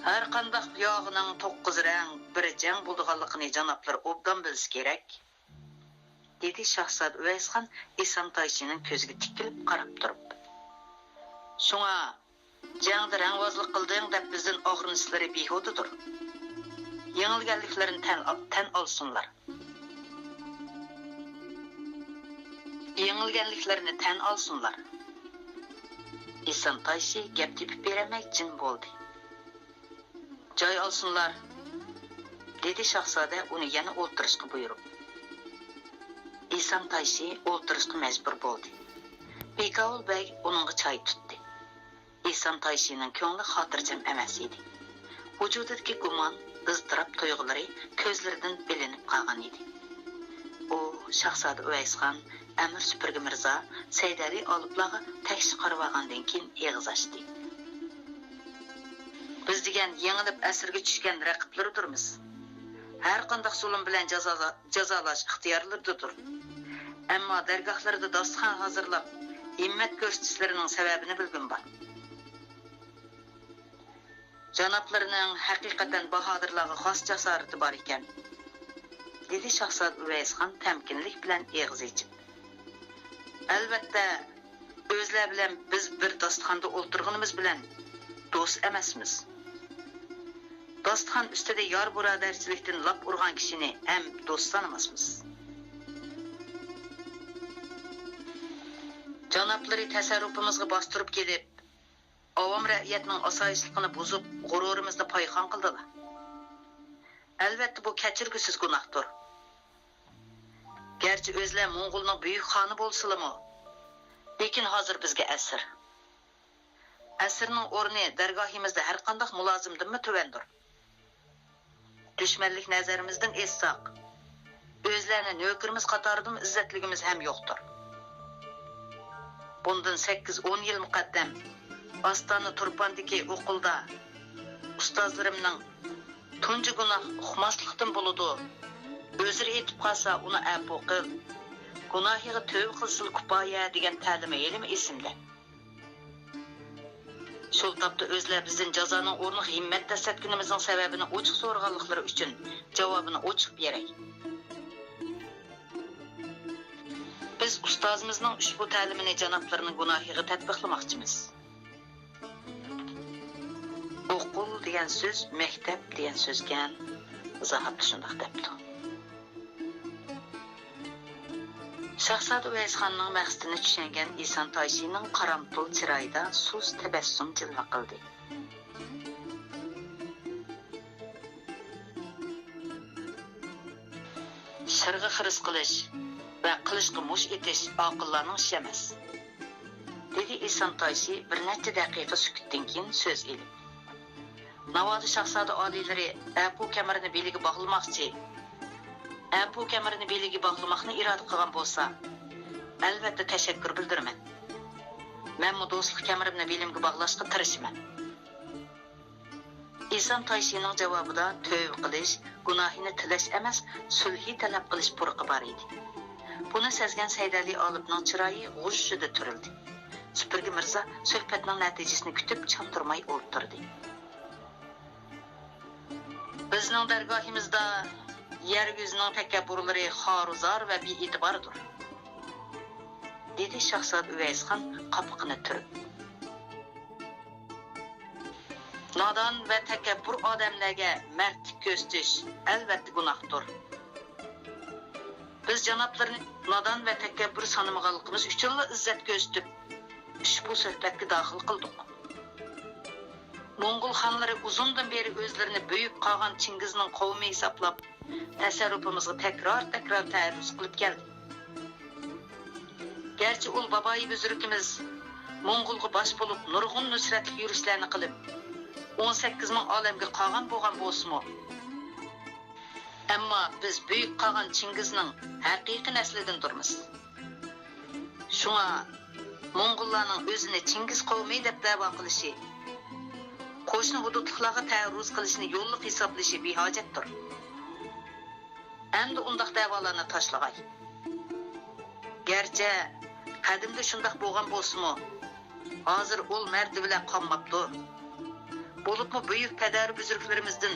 «ھەرقانداق ياغنىڭ توققۇز رەڭ، بىر جەڭ بولىدىغانلىقىنى جانابلىرى ئوبدان بىلسە كېرەك»، دېدى شاھزادە ئۇۋەيسخان ئىسان تايشىنىڭ كۆزىگە تىكىلىپ قاراپ تۇرۇپ. «شۇڭا، جەڭدە رەڭۋازلىق قىلدىڭ دەپ بىزدىن ئاغرىنىشلىرى بىھۇدىدۇر. يېڭىلگەنلىكلىرىنى تەن، تەن ئالسۇنلار. يېڭىلگەنلىكلىرىنى تەن ئالسۇنلار.» ئىسان تايشى گەپ تېپىپ بېرەلمەي جىم بولدى. «جاي ئالسۇنلار»، دېدى شاھزادە ئۇنى يەنە ئولتۇرۇشقا بۇيرۇپ. ئىسان تايشى ئولتۇرۇشقا مەجبۇر بولدى. بىكاۋۇل بەگ ئۇنىڭغا چاي تۇتتى. ئىسان تايشىنىڭ كۆڭلى خاتىرجەم ئەمەس ئىدى. ۋۇجۇدىدىكى گۇمان، ئىزتىراپ تۇيغۇلىرى كۆزلىرىدىن بىلىنىپ قالغان ئىدى. ئۇ شاھزادە ئۇۋەيسخان، ئەمىر سۈپۈرگە مىرزا، سەيدەلى ئالىپلارغا تەكشى قارىۋالغاندىن كېيىن ئېغىز ئاچتى. «بىز دېگەن يېڭىلىپ ئەسىرگە چۈشكەن رەقىبلىرىدۇرمىز. ھەرقانداق زۇلۇم بىلەن جازالا-، جازالاش ئىختىيارلىرىدىدۇر. ئەمما دەرگاھلىرىدا داستىخان ھازىرلاپ، ھىممەت كۆرسىتىشلىرىنىڭ سەۋەبىنى بىلگۈم بار. جانابلىرىنىڭ ھەقىقەتەن باھادىرلارغا خاس جاسارىتى بار ئىكەن»، دېدى شاھزادە ئۇۋەيسخان تەمكىنلىك بىلەن ئېغىز ئېچىپ. «ئەلۋەتتە، ئۆزلەر بىلەن بىز بىر داستىخاندا ئولتۇرغىنىمىز بىلەن دوست ئەمەسمىز. داستىخان ئۈستىدە يار بۇرادەرچىلىكتىن لاپ ئۇرغان كىشىنى ھەم دوست سانىماسمىز. جانابلىرى تەسەررۇپىمىزغا باستۇرۇپ كېلىپ، ئاۋام رەئىيەتنىڭ ئاسايىشلىقىنى بۇزۇپ، غۇرۇرىمىزنى پايخان قىلدىلا. ئەلۋەتتە، بۇ كەچۈرگۈسىز گۇناھتۇر. گەرچە ئۆزلەر موڭغۇلنىڭ بۈيۈك خانى بولسىلىمۇ، لېكىن ھازىر بىزگە ئەسىر. ئەسىرنىڭ ئورنى دەرگاھىمىزدا ھەرقانداق مۇلازىمدىنمۇ تۆۋەندۇر. دۈشمەنلىك نەزەرىمىزدىن ئېيتساق، ئۆزلەرنى نۆكىرىمىز قاتارىدىمۇ ئىززەتلىگۈمىز ھەم يوقتۇر. بۇندىن سەككىز-ئون يىل مۇقەددەم ئاستانە تۇرپاندىكى ئوقۇلدا ئۇستازلىرىمنىڭ «تۇنجى گۇناھ ئۇقماسلىقتىن بولىدۇ، ئۆزرە ئېيتىپ قالسا ئۇنى ئەپۇ قىل، گۇناھىغا تۆۋە قىلسىلا كۇپايە» دېگەن تەلىمى ھېلىمۇ ئېسىمدە. شۇ تاپتا ئۆزلەر بىزدىن جازانىڭ ئورنىغا ھىممەت دەسسەتكىنىمىزنىڭ سەۋەبىنى ئوچۇق سورىغانلىقلىرى ئۈچۈن جاۋابىنى ئوچۇق بېرەي. بىز ئۇستازىمىزنىڭ ئۇشبۇ تەلىمىنى جانابلىرىنىڭ گۇناھىغا تەتبىقلىماقچىمىز. ئوقۇل دېگەن سۆز مەكتەپ دېگەن سۆزكەن، زاھاپتا شۇنداق دەپتۇ. شاھزادە ئۇۋەيسخاننىڭ مەقسىتىنى چۈشەنگەن ئىسان تايشىنىڭ قارامتۇل چىرايىدا سۇس تەبەسسۇم جىلۋە قىلدى. «شىرغا خىرىس قىلىش ۋە قىلىچقا مۇش ئېتىش ئاقىللارنىڭ ئىشى ئەمەس»، دېدى ئىسان تايشى بىر نەچچە دەقىقە سۈكۈتتىن كېيىن سۆز ئېلىپ. «ناۋادا شاھزادە ئالىيلىرى ئەپۇ كەمىرىنى بېلىگە باغلىماقچى، ئەپۇ كەمىرىنى بېلىگە باغلىماقنى ئىرادە قىلغان بولسا، ئەلۋەتتە تەشەككۈر بىلدۈرىمەن. مەنمۇ دوستلۇق كەمىرىمنى بېلىمگە باغلاشقا تىرىشىمەن.» ئىسان تايشىنىڭ جاۋابىدا تۆۋە قىلىش، گۇناھىنى تىلەش ئەمەس، سۈلھى تەلەپ قىلىش پۇرىقى بار ئىدى. بۇنى سەزگەن سەيدەلى ئالىپنىڭ چىرايى غۇژژىدە تۈرۈلدى. سۈپۈرگە مىرزا سۆھبەتنىڭ نەتىجىسىنى كۈتۈپ چاندۇرماي ئولتۇردى. «بىزنىڭ دەرگاھىمىزدا يەر يۈزىنىڭ تەكەببۇرلىرى خارۇزار ۋە بىئېتىباردۇر»، دېدى شاھزادە ئۇۋەيسخان قاپىقىنى تۈرۈپ. «نادان ۋە تەكەببۇر ئادەملەرگە مەردلىك كۆرسىتىش ئەلۋەتتە گۇناھتۇر. بىز جانابلىرىنى نادان ۋە تەكەببۇر سانىمىغانلىقىمىز ئۈچۈنلا ئىززەت كۆرسىتىپ، ئۇشبۇ سۆھبەتكە داخىل قىلدۇق. موڭغۇل خانلىرى ئۇزۇندىن بېرى ئۆزلىرىنى بۈيۈك قاغان چىڭگىزنىڭ قوۋمى ھېسابلاپ، تەسەررۇپىمىزغا تەكرار-تەكرار تەئەررۇز قىلىپ كەلدى. گەرچە ئۇل بابايى بۈزرۈكىمىز موڭغۇلغا باش بولۇپ نۇرغۇن نۇسرەتلىك يۈرۈشلەرنى قىلىپ، ئون سەككىز مىڭ ئالەمگە قاغان بولغان بولسىمۇ، ئەمما بىز بۈيۈك قاغان چىڭگىزنىڭ ھەقىقىي نەسلىدىندۇرمىز. شۇڭا موڭغۇللارنىڭ ئۆزىنى چىڭگىز قوۋمى دەپ دەۋا قىلىشى، قوشنا ھۇدۇدلۇقلارغا تەئەررۇز قىلىشنى يوللۇق ھېسابلىشى بىھاجەتتۇر. ئەمدى ئۇنداق دەۋالارنى تاشلىغاي. گەرچە قەدىمدە شۇنداق بولغان بولسىمۇ، ھازىر ئۇل مەردى بىلەن قالماپتۇ. بولۇپمۇ بۈيۈك پەدەرۇ بۈزرۈكلىرىمىزدىن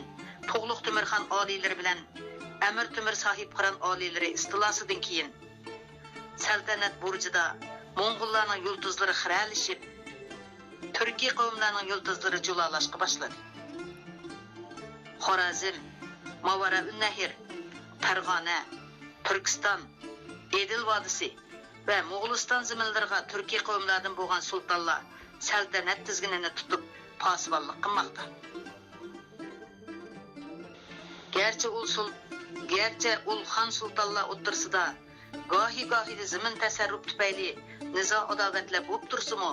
تۇغلۇق تۆمۈرخان ئالىيلىرى بىلەن ئەمىر تۆمۈر ساھىبقىران ئالىيلىرى ئىستىلاسىدىن كېيىن، سەلتەنەت بۇرجىدا موڭغۇللارنىڭ يۇلتۇزلىرى خىرەلىشىپ، تۈركىي قەۋملەرنىڭ يۇلتۇزلىرى جۇلالاشقا باشلىدى. خورازم، ماۋارائۇننەھر، پەرغانە، تۈركىستان، ئېدىل ۋادىسى ۋە موغۇلىستان زېمىنلىرىغا تۈركىي قەۋملەردىن بولغان سۇلتانلار سەلتەنەت تىزگىنىنى تۇتۇپ، پاسىبانلىق قىلماقتا. گەرچە ئۇل سۇل-، گەرچە ئۇل خان سۇلتانلار ئوتتۇرىسىدا گاھى-گاھىدا زېمىن تەسەررۇپ تۈپەيلى نىزا-ئاداۋەتلەر بولۇپ تۇرسىمۇ،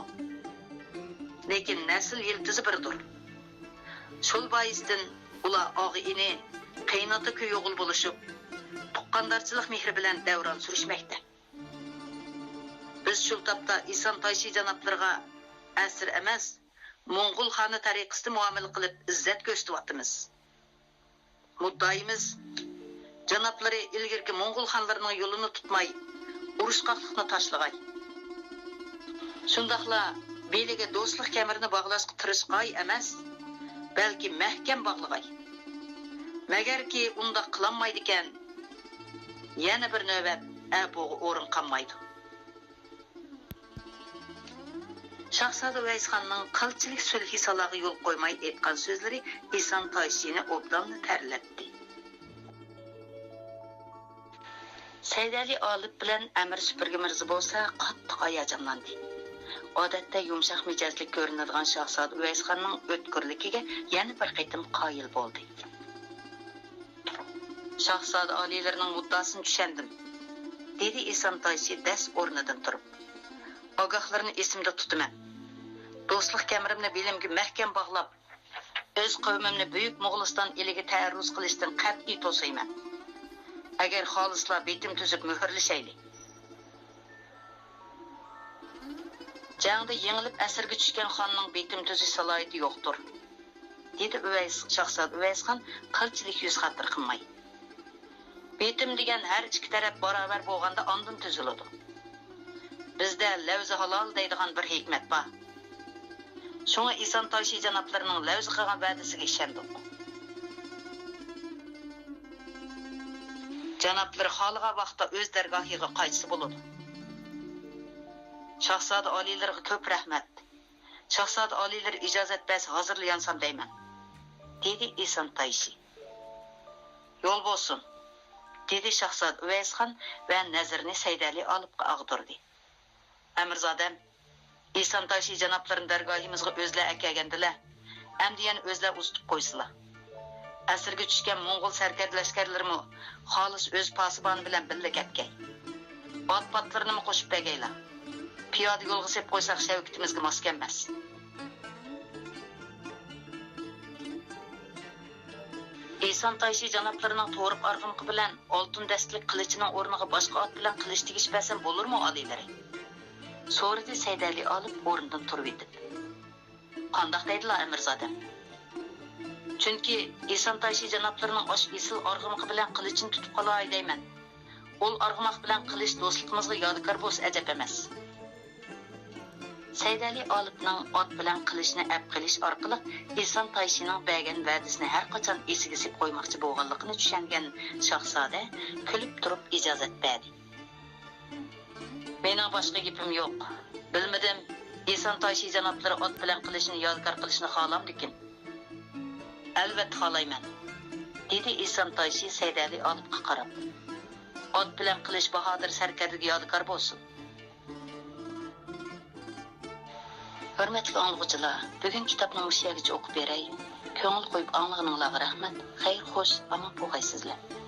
لېكىن نەسىل يىلتىزى بىردۇر. شۇل بايىستىن ئۇلار ئاغا-ئىنى، قېيىنئاتا-كۈيئوغۇل بولۇشۇپ، تۇغقاندارچىلىق مېھرى بىلەن دەۋران سۈرۈشمەكتە. بىز شۇ تاپتا ئىسان تايشى جانابلىرىغا ئەسىر ئەمەس، موڭغۇل خانى تەرىقىسىدە مۇئامىلە قىلىپ ئىززەت كۆرسىتىۋاتىمىز. مۇددىئايىمىز، جانابلىرى ئىلگىرىكى موڭغۇل خانلىرىنىڭ يولىنى تۇتماي، ئۇرۇشقاقلىقنى تاشلىغاي. شۇنداقلا بېلىگە دوستلۇق كەمىرىنى باغلاشقا تىرىشقاي ئەمەس، بەلكى مەھكەم باغلىغاي. مەگەركى ئۇنداق قىلالمايدىكەن، يەنە بىر نۆۋەت ئەپۇغا ئورۇن قالمايدۇ. شاھزادە ئۇۋەيسخاننىڭ قىلچىلىك سۈلھى سالاغا يول قويماي ئېيتقان سۆزلىرى ئىسان تايشىنى ئوبدانلا تەرلەتتى. سەيدەلى ئالىپ بىلەن ئەمىر سۈپۈرگە مىرزا بولسا قاتتىق ھاياجانلاندى. ئادەتتە يۇمشاق مىجەزلىك كۆرۈنىدىغان شاھزادە ئۇۋەيسخاننىڭ ئۆتكۈرلۈكىگە يەنە بىر قېتىم قايىل بولدى. شاھزادە ئالىيلىرىنىڭ مۇددىئاسىنى چۈشەندىم، دېدى ئىسان تايشى دەس ئورنىدىن تۇرۇپ. ئاگاھلىرىنى ئېسىمدە تۇتىمەن. دوستلۇق كەمىرىمنى بېلىمگە مەھكەم باغلاپ، ئۆز قەۋمىمنى بۈيۈك موغۇلىستان ئېلىگە تەئەررۇز قىلىشتىن قەتئىي توسايمەن. ئەگەر خالىسلا بېتىم تۈزۈپ مۆھۈرلىشەيلى. جەڭدە يېڭىلىپ ئەسىرگە چۈشكەن خاننىڭ بېتىم تۈزۈش سالاھىيىتى يوقتۇر، دېدى ئۇۋەيس، شاھزادە ئۇۋەيسخان قىلچىلىك يۈز خاتىرە قىلماي. بېتىم دېگەن ھەر ئىككى تەرەپ باراۋەر بولغاندا ئاندىن تۈزۈلىدۇ. بىزدە لەۋزى ھالال دەيدىغان بىر ھېكمەت بار. شۇڭا ئىسان تايشى جانابلىرىنىڭ لەۋزى قىلغان ۋەدىسىگە ئىشەندۇق. جانابلىرى خالىغان ۋاقىتتا ئۆز دەرگاھىغا قايتسا بولىدۇ. شاھزادە ئالىيلىرىغا كۆپ رەھمەت. شاھزادە ئالىيلىرى ئىجازەت بەرسە ھازىرلا يانسام دەيمەن، دېدى ئىسان تايشى. يول بولسۇن، دېدى شاھزادە ئۇۋەيسخان ۋە نەزىرىنى سەيدەلى ئالىپقا ئاغدۇردى. ئەمىرزادەم، ئىسان تايشى جانابلىرىنى دەرگاھىمىزغا ئۆزلەر ئەكەلگەندىلە، ئەمدى يەنە ئۆزلەر ئۇزىتىپ قويسىلا. ئەسىرگە چۈشكەن موڭغۇل سەركەردە لەشكەرلىرىمۇ خالىس ئۆز پاسىبانى بىلەن بىللە كەتكەي. ئات-پاتلىرىنىمۇ قوشۇپ بەرگەيلا. پىيادە يولغا سېلىپ قويساق شەۋكىتىمىزگە ماس كەلمەس. ئىسان تايشى جانابلىرىنىڭ تورۇق ئارغىمىقى بىلەن ئالتۇن دەستىلىك قىلىچىنىڭ ئورنىغا باشقا ئات بىلەن قىلىچ تېگىشىپ بەرسەم بولۇرمۇ، ئالىيلىرى؟ سورىدى سەيدەلى ئالىپ ئورنىدىن تۇرۇۋېتىپ. قانداق دەيدىلا، ئەمىرزادەم؟ چۈنكى ئىسان تايشى جانابلىرىنىڭ ئاشۇ ئېسىل ئارغىمىقى بىلەن قىلىچىنى تۇتۇپ قالاي دەيمەن. ئۇل ئارغىماق بىلەن قىلىچ دوستلۇقىمىزغا يادىكار بولسا ئەجەب ئەمەس. سەيدەلى ئالىپنىڭ ئات بىلەن قىلىچنى ئەپ قېلىش ئارقىلىق ئىسان تايشىنىڭ بەرگەن ۋەدىسىنى ھەر قاچان ئېسىگە سېلىپ قويماقچى بولغانلىقىنى چۈشەنگەن شاھزادە كۈلۈپ تۇرۇپ ئىجازەت بەردى. مېنىڭ باشقا گېپىم يوق. بىلمىدىم، ئىسان تايشى جانابلىرى ئات بىلەن قىلىچنى يادىكار قىلىشنى خالامدىكىن؟ ئەلۋەتتە خالايمەن، دېدى ئىسان تايشى سەيدەلى ئالىپقا قاراپ. ئات بىلەن قىلىچ باھادىر سەركەردىگە يادىكار بولسۇن. ھۆرمەتلىك ئاڭلىغۇچىلار، بۈگۈن كىتابنى مۇشۇ يەرگىچە ئوقۇپ بېرەي. كۆڭۈل قويۇپ ئاڭلىغىنىڭلارغا رەھمەت. خەير خوش، ئامان بولغايسىزلەر.